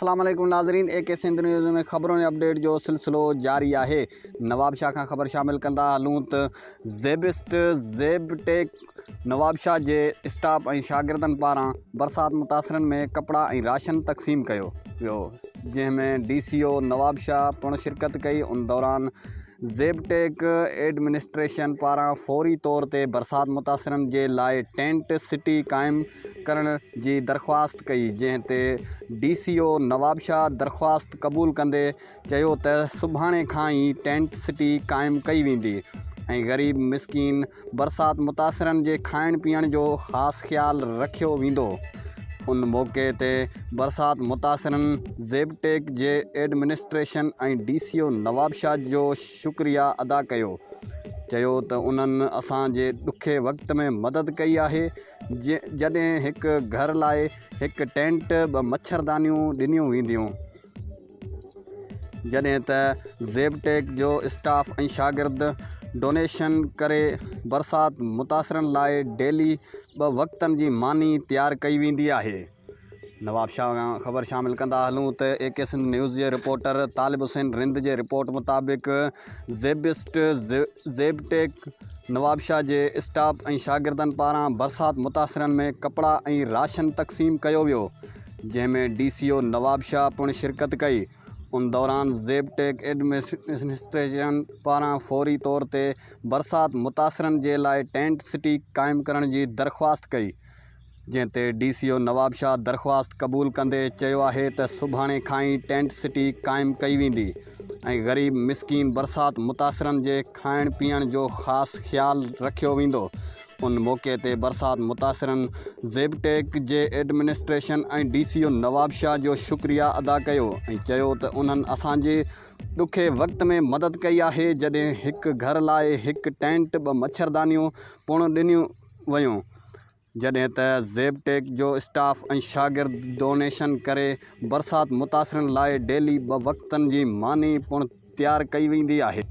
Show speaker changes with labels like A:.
A: السلام عليڪم ناظرين اي ڪي سنڌ نيوز ۾ خبرون ۽ اپڊيٽ جو سلسلو جاري آهي. نوابشاهه کان خبر شامل ڪندا هلون ته زيبسٽ زيب ٽيڪ نوابشاهه جي اسٽاف ۽ شاگردن پاران برسات متاثرن ۾ ڪپڙا ۽ راشن تقسيم ڪيو ويو جنهن ۾ ڊي سي او نوابشاهه پڻ شرڪت ڪئي ان دوران زيب ٽيڪ ايڊمنسٽريشن پاران فوري طور تي برسات متاثرن جي لاء ٽينٽ سٽي قائم ڪرڻ جي درخواست ڪئي جنهن تي ڊي سي او نوابشاهه درخواست قبول ڪندي چيو ته سڀاڻي کان ئي ٽينٽ سٽي قائم ڪئي ويندي ۽ غريب مسڪين برسات متاثرن جي کائڻ پيئڻ جو خاص خيال رکيو ويندو. ان موقعي تي برسات متاثرن زيب ٽيڪ جي administration ۽ D C O Nawabshah جو شڪريه ادا ڪيو چيو ته انهن اسان جي ڏکي وقت ۾ مدد ڪئي آهي جڏهن هڪ گهر لاء هڪ ٽينٽ ٻه مڇردانيون ڏنيون وينديون. جڏهن ته زيب ٽيڪ جو اسٽاف ۽ شاگرد ڊونيشن ڪري برسات متاثرن لاء ڊيلي ٻه وقتن جي ماني تيار ڪئي ويندي آهي. نوابشاهه کان خبر شامل ڪندا هلون ته اي ڪي سنڌ نيوز جي رپورٽر طالب حسين رند جي رپورٽ مطابق زيبسٽ زيب ٽيڪ نوابشاهه جي اسٽاف ۽ شاگردن پاران برسات متاثرن ۾ ڪپڙا ۽ راشن تقسيم ڪيو ويو جنهن ۾ ڊي سي او نوابشاهه پڻ شرڪت ڪئي ان دوران زيب ٽيڪ ايڊمنسٽريشن پاران فوري طور تي برسات متاثرن جي لاء ٽينٽ سٽي قائم ڪرڻ جي درخواست ڪئي جنهن تي ڊي سي او نوابشاهه درخواست قبول ڪندي چيو آهي ته سڀاڻي کان ئي ٽينٽ سٽي قائم ڪئي ويندي ۽ غريب مسڪين برسات متاثرن جي کائڻ پيئڻ جو خاص خيال رکيو ويندو ان موقعي تي برسات متاثرن زيب ٽيڪ جي administration ۽ D C O Nawabshah جو شڪريه ادا ڪيو ۽ چيو ته انهن اسان جي ڏکي وقت ۾ مدد ڪئي آهي جڏهن هڪ گهر لاء هڪ ٽينٽ ٻه مڇردانيون پڻ ڏنيون ويون جڏهن ته زيب ٽيڪ جو اسٽاف ۽ شاگرد ڊونيشن ڪري برسات متاثرن لاء ڊيلي ٻه وقتن جي ماني پڻ تيار ڪئي ويندي آهي.